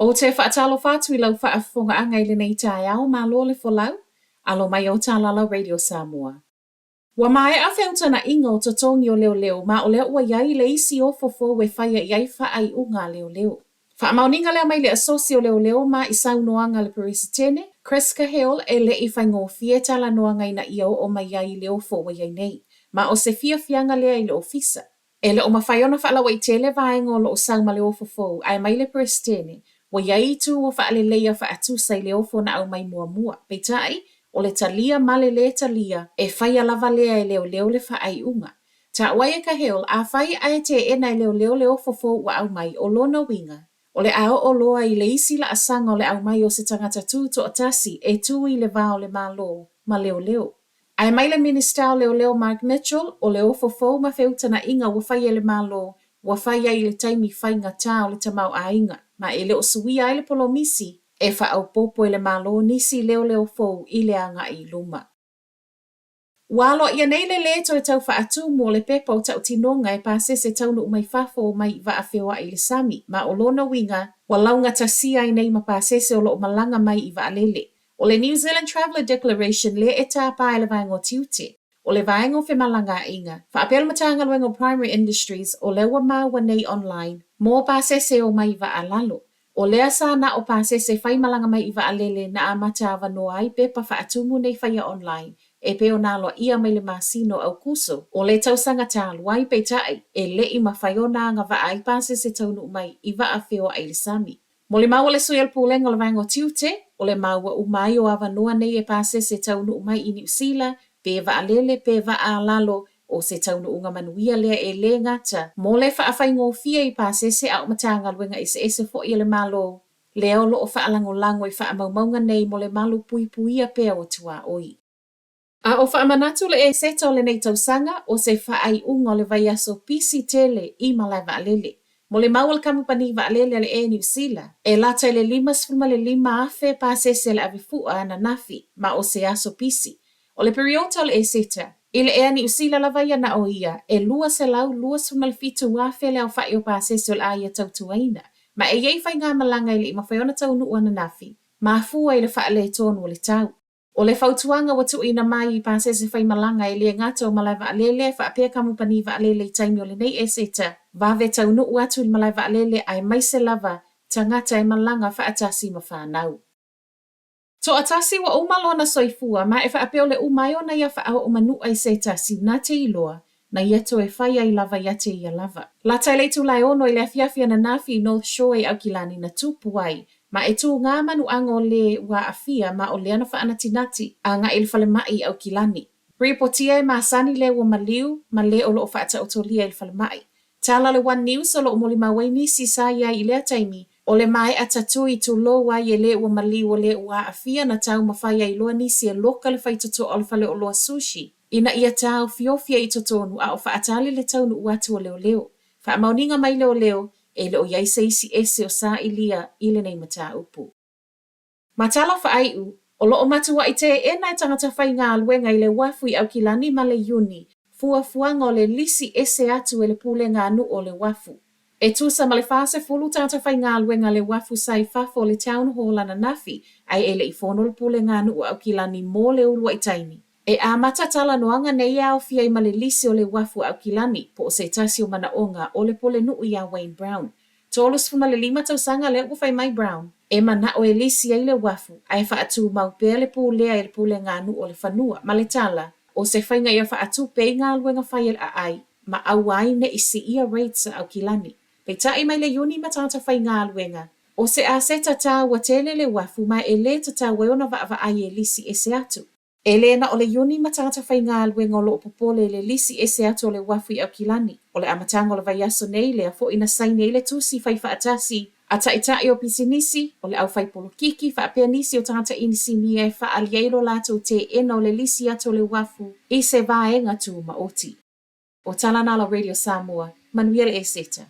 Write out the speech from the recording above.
Ou te faatalofa atu i lau faafofogaaga i lenei taeao, malo le folau, alo mai o Talala Radio Samoa. Ua maea feutagaiga o totogi o leoleo ma o lea ua i ai le isi ofo fou e faia i ai faaiuga a leoleo. Faamaoniga lea mai le Asosi o Leoleo ma i saunoaga a le Peresetene, Chris Cahill, e le i faigofie talanoaga ina ia oo mai ai i le ofo ua i ai nei, ma o se fiafiaga lea i le Ofisa. E le o mafai ona faalauaitele vaega o lo o sau ma le ofo fou, ae mai le Peresetene, ua i ai itu ua faaleleia faatusa i le ofo na aumai muamua. Peitai, o le talia ma le lē talia, e faia lava lea e leoleo le faaiuga. Taua ai e Cahill, afai ae teena e leoleo le ofo fou ua aumai, o lona uiga, o le a oo loa i le isi laasaga o le aumai o se tagata tutoatasi e tu i le va o le Malo ma leoleo. Ae mai le Minisita o Leoleo Mark Mitchell, o le ofo fou ma feutagaiga ua fai e le Malo, ua fai ai i le taimi faigata o le tamaoaiga, ma e le o suia ai le polomisi e faaopoopo e le Malo nisi leoleo fou i le agai i luma. Ua aloaia nei le lē toe tau faatumu o le pepa o tautinoga e pasese taunuu mai fafo o mai i vaa feoai i le sami, ma o lona uiga, ua laugatasia ai nei ma pasese o lo o malaga mai i vaalele. O le New Zealand Traveller Declaration lea e tapa e le Vaega o Tiute, o le Vaega o Femalagaaiga, faapea le Matagaluega o Primary Industries, o lea ua maua nei online mo pasese e omai i vaa lalo. O lea sa na o pasese fai malaga mai i vaalele na amata avanoa ai pepa faatumu nei faia online e pei ona aloaia mai le masina o Aokuso o le tausaga talu ai, peitai, e le i mafai ona agavaa ai pasese taunuu mai i vaa feoai i le sami. Molimau le sui o le Pulega o le Vaega o Tiute, o le maua uma ai o avanoa nei e pasese taunuu mai i Niu Sila, pe vaalele pe vaa a lalo, o se taunuuga manuia lea e lē gata mo le faafaigofie i pasese a o Matagaluega eseese foi a le Malo lea o lo o faalagolago i faamaumauga nei mo le malu puipuia pea o tuaoi. A o faamanatu le Eseta o lenei tausaga, o se faaiuga o le vaiaso pisi tele i malae vaalele. Molimau le kamupani vaalele a le Air New Sila, e lata i le 55,000 pasese a le avefua ananafi, ma o se aso pisi. O le piriota o le Eseta, i le Air Niu Sila lava ia na o ia, e 227,000 le aofai o pasese o le a ia tautuaina, ma e i ai faigamalaga e le i mafai ona taunuu ananafi, mafua i le faaletonu o le tau. O le fautuaga ua tuuina mai i pasese faimalaga e le gata o malae vaalele faapea kamupani vaalele i taimi o lenei Eseta, vave taunuu atu i le malae vaalele aemaise lava tagata e malaga faatasi ma fanau. Toatasi ua uma lona soifua ma e faapea o le uma ai ona ia faaoo manu'a i se tasi na te iloa na ia toe fai ai lava ia te ia lava. Lata i le itula e ono i le afiafi ananafi i North Shore i Aukilani na tupu ai ma e tū ngā manuaga o lē ua aafia ma o lea na faanatinati agai i le falemai i Aukilani. Ripotia e masani lē ua maliu ma lē o lo o faataotolia i le falemai. Tala le One News o lo o molimau ai nisi sa i ai i lea taimi, o le maea tatui tulou ai e lē ua maliu o lē ua aafia na taumafai ai loa nisi e loka le faitotoa o le faleoloa sushi ina ia taofiofia i totonu a o faatali le taunuu atu o leoleo. Faamaoniga mai leoleo, e le o i ai se isi ese o sailia i lenei mataupu. Ma tala faaiu, o lo o matuai teena e tagata faigaluega i le uafu i Aukilani ma le Iuni fuafuaga o le lisi ese atu e le pulega a nuu o le uafu. E tusa ma le 40 tagata faigaluega a le uafu sa i fafo o le Town Hall ananafi ae e le i fono le pulega a nuu o Aukilani mo le uluai taimi. E amata talanoaga nei e aofia ai ma le lisi o le uafu a Aukilani, po o se tasi o manaoga o le pulenuu iā Wayne Brown. 35 tausaga lea ua fai mai Brown, e manao e lisi ai le uafu ae faatumau pea le pulea e le pulega a nuu o le fanua ma le tala o se faiga ia faatupe ai galuega fai a le aai ma aua ai ne i siia rates a Aukilani. Peitai mai le Iuni ma tagata faigaluega, o se aseta tāua tele le uafu ma e lē tatau ai ona vaavaai e lisi ese atu. E le na o le Iuni ma tagata faigaluega o lo o popole i le lisi ese atu o le uafu i Aukilani. O le amataga o le vaiaso nei lea foi na saini ai le tusi fai faatasi a taitai o pisinisi, o le aufaipolokiki faapea nisi o tagata inisinia e faaali ai lo latou teena o le lisi atu o le uafu i se vaega tumaoti. O tala na a la Radio Samoa, manuia le Eseta.